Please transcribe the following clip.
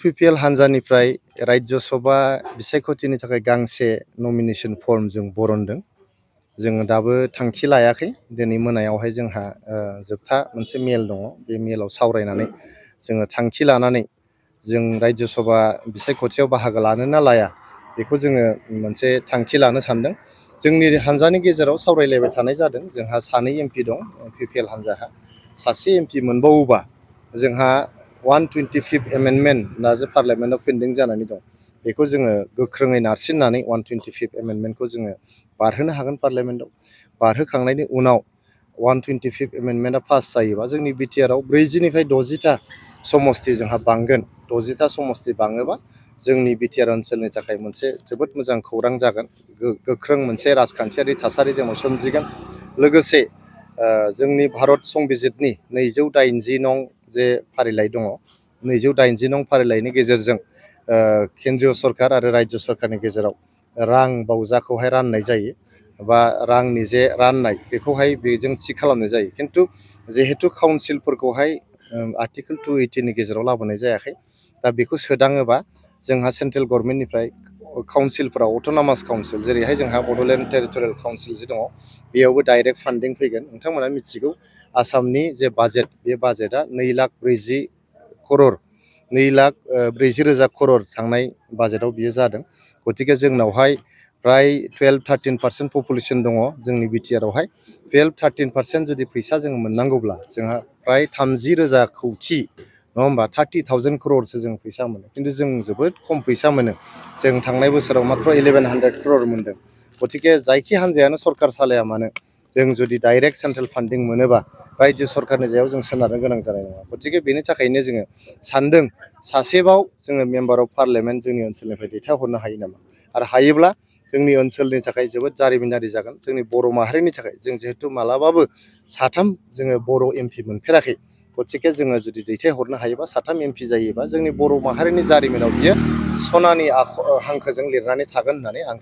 UPPL हान्जानिफ्राय राज्य सभा बिसायख'थिनि थाखाय गांसे नमिनेशन फर्म जों बरनदों। जोङो दाबो थांखि लायाखै। दिनै मोनायावहाय जोंहा जोबथा मोनसे मेल दङ। बे मेलाव सावरायनानै जोङो थांखि लानानै जों राज्य सभा बिसायख'थियाव बाहागो लानो ना लाया बेखौ जोङो मोनसे थांखि लानो सानदों। जोंनि हान्जानि गेजेराव सावरायलायबाय थानाय जादों। जोंहा 2 MP दं UPPL हान्जाहा। सासे MP मोनबावोबा जोंहा 125th एमेन्डमेन्ट दा जे पार्लियामेन्टआव पेन्डिं जानानै दं बेखौ जोङो गोख्रोङै नारसिननानै 125th एमेन्डमेन्टखौ जोङो बारहोनो हागोन पार्लियामेन्टआव। बारहोखांनायनि उनाव 125th एमेन्डमेन्टआ पास जायोबा जोंनि बिटिआरआव 40निफ्राय 60टा समस्ति जोंहा बांगोन। 60टा समस्ति बाङोबा जोंनि बिटिआर ओनसोलनि थाखाय मोनसे जोबोद मोजां खौरां जागोन। गोख्रों मोनसे राजखान्थियारि थासारि जोंनाव सोमजिगोन। लोगोसे जोंनि भारत संबिजितनि 280 नं जे फारिलाइ दङ, 280 नं फारिलाइनि गेजेरजों केन्द्रीय सरकार आरो राज्य सरकारनि गेजेराव रां बावजाखौहाय राननाय जायो बा रांनि जे राननाय बेखौहाय बेजों थि खालामनाय जायो। खिन्थु जिहेतु काउन्सिलफोरखौहाय आर्टिकोल 280 नि गेजेराव लाबोनाय जायाखै। दा बेखौ सोदाङोबा जोंहा सेन्ट्रेल गभर्नमेन्टनिफ्राय काउन्सिलफोराव अट'नमास काउन्सिल जेरैहाय जोंहा बड'लेण्ड टेरिटरियेल काउन्सिल जे दङ बेयावबो डाइरेक्ट फान्डिं फैगोन। नोंथांमोना मिथिगौ आसामनि जे बाजेट बे बाजेटआ 2,40,00,000 करोड़ 2,40,000 करोड़ थांनाय बाजेटआव बियो जादों। गतिके जोंनावहाय प्राय 12-13% पपुलेसन दङ जोंनि बिटिआरआवहाय। 12-13% जुदि फैसा जों मोननांगौब्ला जोंहा प्राय 30,000 कौटि नङा होमबा 30,000 करोड़सो जों फैसा मोनो। खिन्थु जों जोबोद खम फैसा मोनो। जों थांनाय बोसोराव मात्र 1,100 करोड़ मोनदों। गतिके जायखि हान्जायानो सरकार सालाया मानो जों जुदि डाइरेक्ट सेन्ट्रेल फान्डिं मोनोबा राज्यो सरकारनि सायाव जों सोनारनो गोनां जानाय नङा। गतिके बेनि थाखायनो जोङो सानदों सासेबाव जोङो मेम्बार अफ पार्लियामेन्ट जोंनि ओनसोलनिफ्राय दैथायहरनो हायो नामा। आरो हायोब्ला जोंनि ओनसोलनि थाखाय जोबोद जारिमिनारि जागोन। जोंनि बर' माहारिनि थाखाय जों जिहेतु मालाबाबो 3 जोङो बर' MP मोनफेराखै। गतिके जोङो जुदि दैथायहरनो हायोबा 3 MP जायोबा जोंनि बर' माहारिनि जारिमिनाव बियो सनानि हांखोजों लिरनानै थागोन होननानै आं